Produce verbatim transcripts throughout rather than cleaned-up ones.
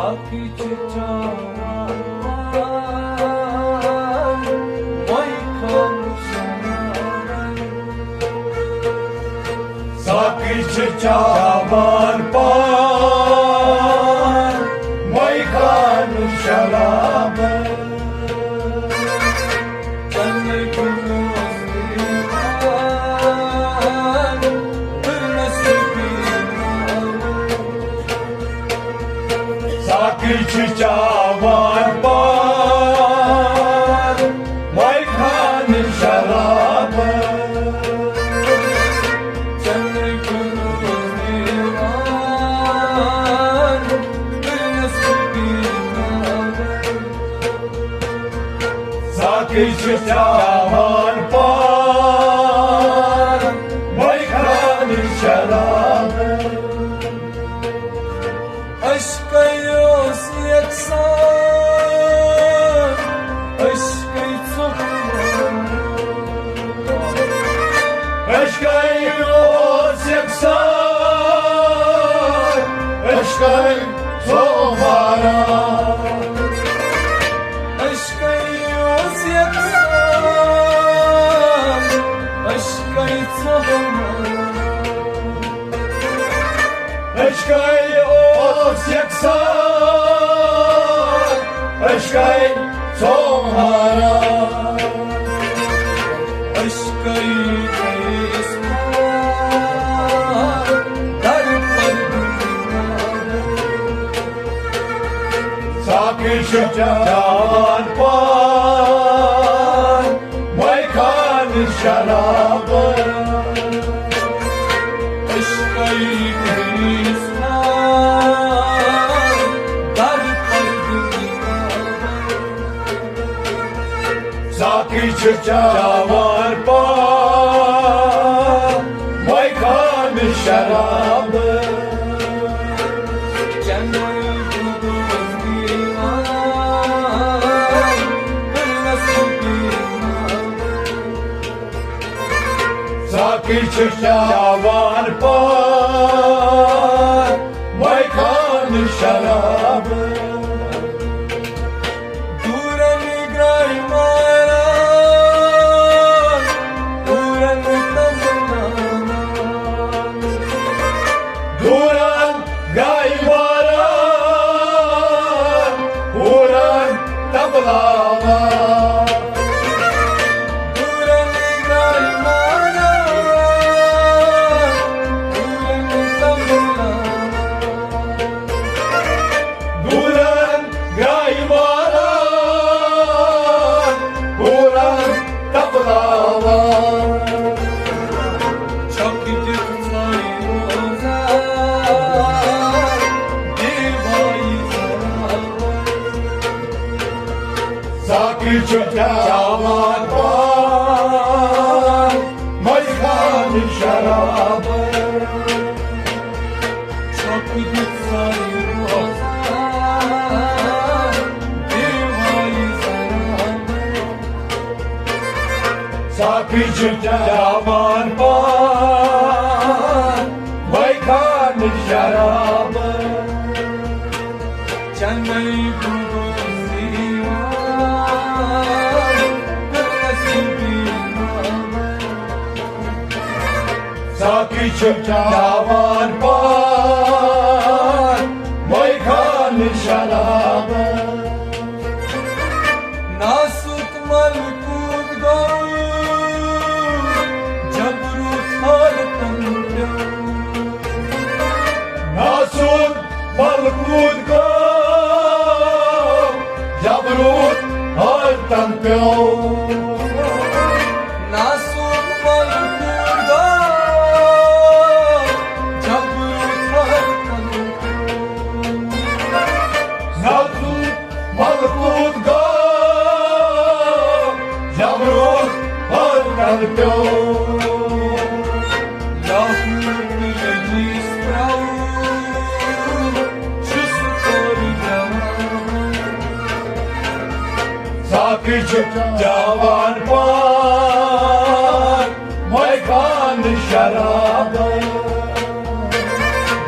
باقٕے چھِ چاوان وۄنۍ خام شرابٕے۔ ساقی چھِ چاوان پان وۄنۍ خام شرابٕے۔ چنہٕ گوٚو نہٕ اوس دیوان، پھِرنس تہِ پیوان۔ ساقی چھِ چاوان پان وۄنۍ خام شرابٕے۔ چنہٕ گوٚو نہٕ اوس دیوان، پھِرنس تہِ پیوان۔ ساقی چھِ چاوان پان وۄنۍ خام شرابٕے۔ عشقے اوس یکسان، عشقے ژوٚپ۔ عشقے اوس یکسان، عشقے ژوٚپ باران۔ عشقے اوس یکسان، عشقے ژوٚپ باران۔ عشقے اوس یکسان، عشقے ژوٚپ باران۔ عشقے گٔیَس پار در پردٕ۔ ساقی چھِ چاوان پان وۄنۍ خام شرابٕے۔ عشقے گٔیَس پار در پردٕ۔ ساقی چھِ چاوان پان وۄنۍ خام شرابٕے۔ چنہٕ گوٚو نہٕ اوس دیوان، پھِرنس تہِ پیوان۔ ساقی چھِ چاوان پان وۄنۍ خام شرابٕے۔ دوٗرن گرٛایہِ ماران، دوٗرن تمناوان۔ دوٗرن گرٛایہِ ماران، دوٗرن تمناوان۔ دوٗرن گرٛایہِ ماران، دوٗرن تمناوان۔ دوٗرن گرٛایہِ ماران، دوٗرن تپراوان۔ چھۄکھ دِتھ ژھاے روزان، دیوایہِ ژھاوان۔ ساقی چھُ چاوان پان، مَے خام شراب۔ چھۄکھ دِتھ ژھاے روزان، دیوایہِ ژھاوان۔ ساقی چھُ چاوان پان، مَے خام شراب۔ چنَے گوٚو زیوان، نصیبی۔ ساقی چھُ چاوان پان، مَے خام شراب۔ ناسُت ملکوت گوٚو، جبروت حالتن پیوٚو۔ ناسُت ملکوت گوٚو، جبروت حالتن پیوٚو۔ ناسُت ملکوت گوٚو، جبروت حالتن پیوٚو۔ ناسُت ملکوت گوٚو، جبروت حالتن پیوٚو۔ لاہور تہٕ رجیٖس ترٛاوُن چھُس تورٕ جوان۔ ساقی چھُ چاوان پان، مَے خام شراب۔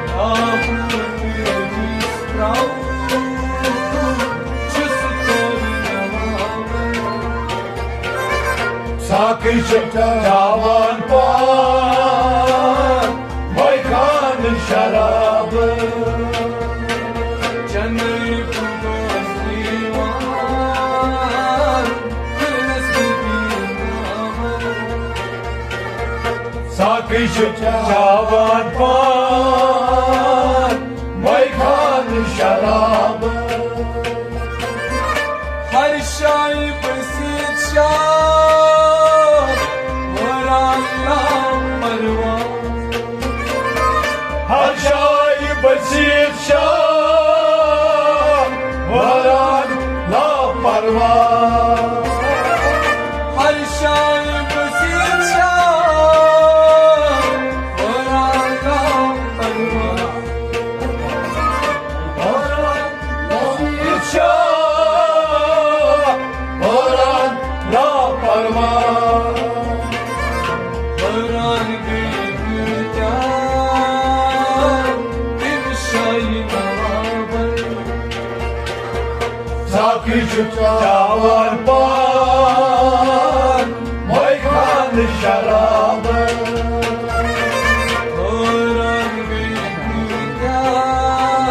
لاہور تہٕ رجیٖس ترٛاوُن یہِ چھُ چاوان پان مٲے خانہٕ شراب۔ چنہٕ پھُلوس یِوان دِلس بدی ناوان۔ ساقی چھُ چاوان پان مٲے خانہٕ شراب۔ ہر شایہِ بٔسِتھ شاہ وران لاپرواہ۔ ہر جایہِ بٔسِتھ شاہ وران لاپرواہ۔ ہر جایہِ بٔسِتھ شاہ وران لاپرواہ۔ وران بٔسِتھ شاہ وران لاپرواہ۔ وران گٔے کۭتیٛاہ تِم شاہی نوابن۔ ساقی چھُ چاوان پان مٲے خانہٕ شراب۔ وران گٔے کۭتیٛاہ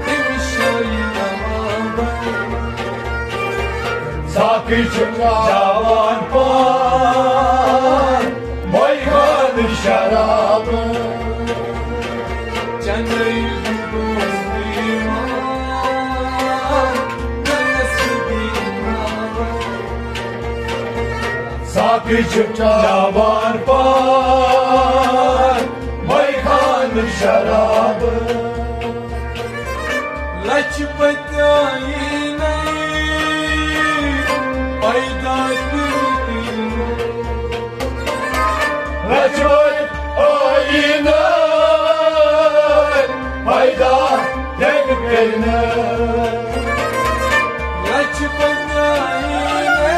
تِم شاہی نوابن۔ ساقی چھُ چاوان پان مٲے خانہٕ شراب۔ چنہٕ پھُلوس یِوان دِلس بدی ناوان۔ ساقی چھُ چاوان پان مٲے خانہٕ شراب۔ لچھ پتۍ آیی نٔے پیدا کٔرِتھ۔ لچھ پتۍ آیی نٔے پیدا کٔرِتھ۔ لچھ پتۍ آیی نٔے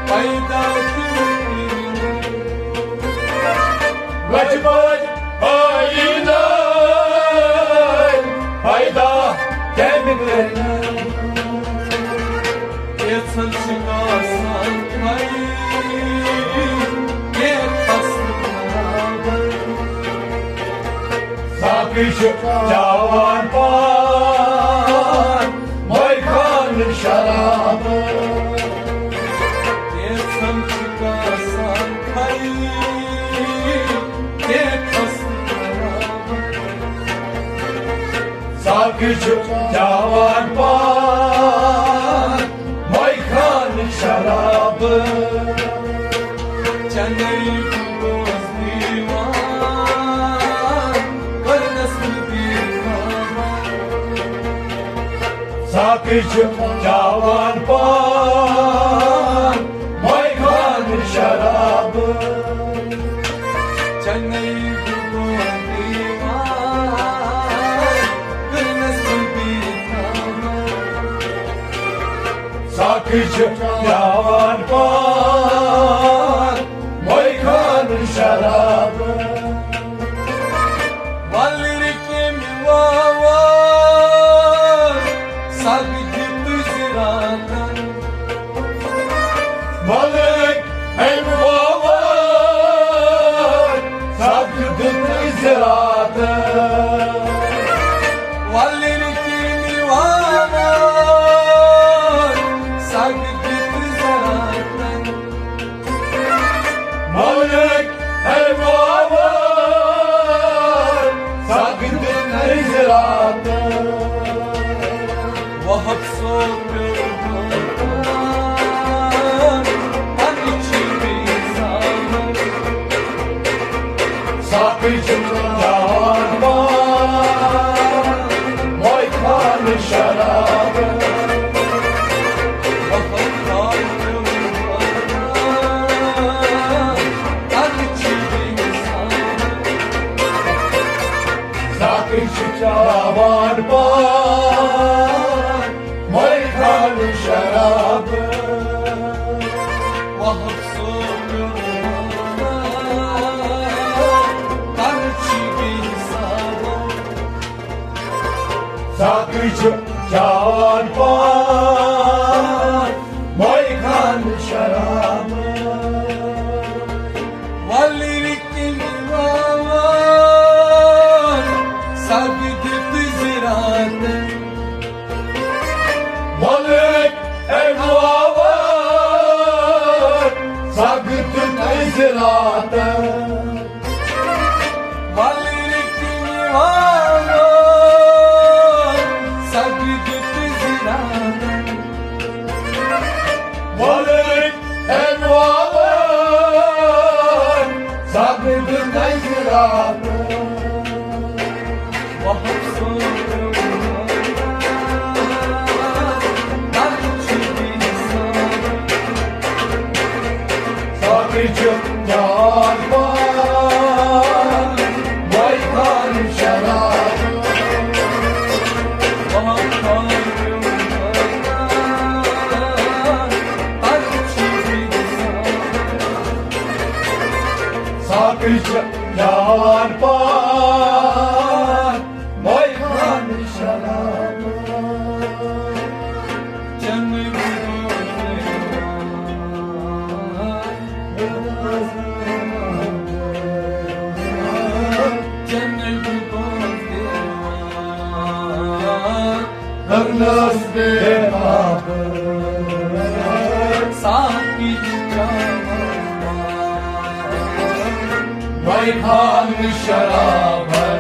پیدا کٔرِتھ۔ لچھ پتۍ آیی نٔے پیدا کٔرِتھ۔ کینٛژھن چھِ آسان کھَے، کینٛہہ فصل برابر۔ ساقی چھُ چاوان پان مٲے خانہٕ شراب۔ کینٛژھن چھِ آسان کھَے، کینٛہہ فصل برابر۔ ساقی چھُ چاوان پان مٲے خانہٕ شراب۔ چنہٕ پھُلوس یِوان دِلس بدی ناوان۔ ساقی چھُ چاوان پان مٲے خانہٕ شراب۔ چنہٕ پھُلوس یِوان دِلس بدی ناوان۔ ساقی چھُ چاوان پان مٲے خانہٕ شراب۔ وَلہٕ رٔٹۍ مےٚ واوان سگ دِتُے زِراتن۔ وَلہٕ رٔٹۍ أمۍ واوان سگ دِتُے زِراتن۔ وَلہٕ رٔٹۍ مےٚ واوان سگ دِتُے زِراتن۔ مٲلِک ہے واوان سگ دِتُے زِراتن۔ وہب صٲب پیوٚو پننہِ چیٖرِ زامن۔ ساقی چھُ چاوان پان مٲے خانہٕ شراب۔ وہب صٲب پیوٚو پننہِ چیٖرِ زامن۔ ساقی چھُ چاوان پان مٲے خانہٕ شراب۔ وہب صٲب پیوٚو پننہِ چیٖرِ زامن۔ ساقی چھُ چاوان پان مٲے خانہٕ وَلرِ کِنۍ واوان سَگ دیُت زِراتَن۔ وَلرِ کِنۍ واوان سَگ دیُت زِراتَن۔ وَلرِ کِنۍ واوان سَگ دیُت زِراتَن۔ وَلرِ کِنۍ واوان سَگ دیُت زِراتَن۔ وَہَم سورُن مٲدان، تَتھ چھُ بیٚیہِ سورُن۔ سَگ چھُ جان پان، وَے خان شراب۔ وَہَم سورُن مٲدان، تَتھ چھُ بیٚیہِ سورُن۔ سَگ چھُ جان پان، وَے خان شراب۔ چنہٕ بہٕ چنہٕ بہٕ کرنس بے خبر۔ ساقی چاوان، وَے خان شراب۔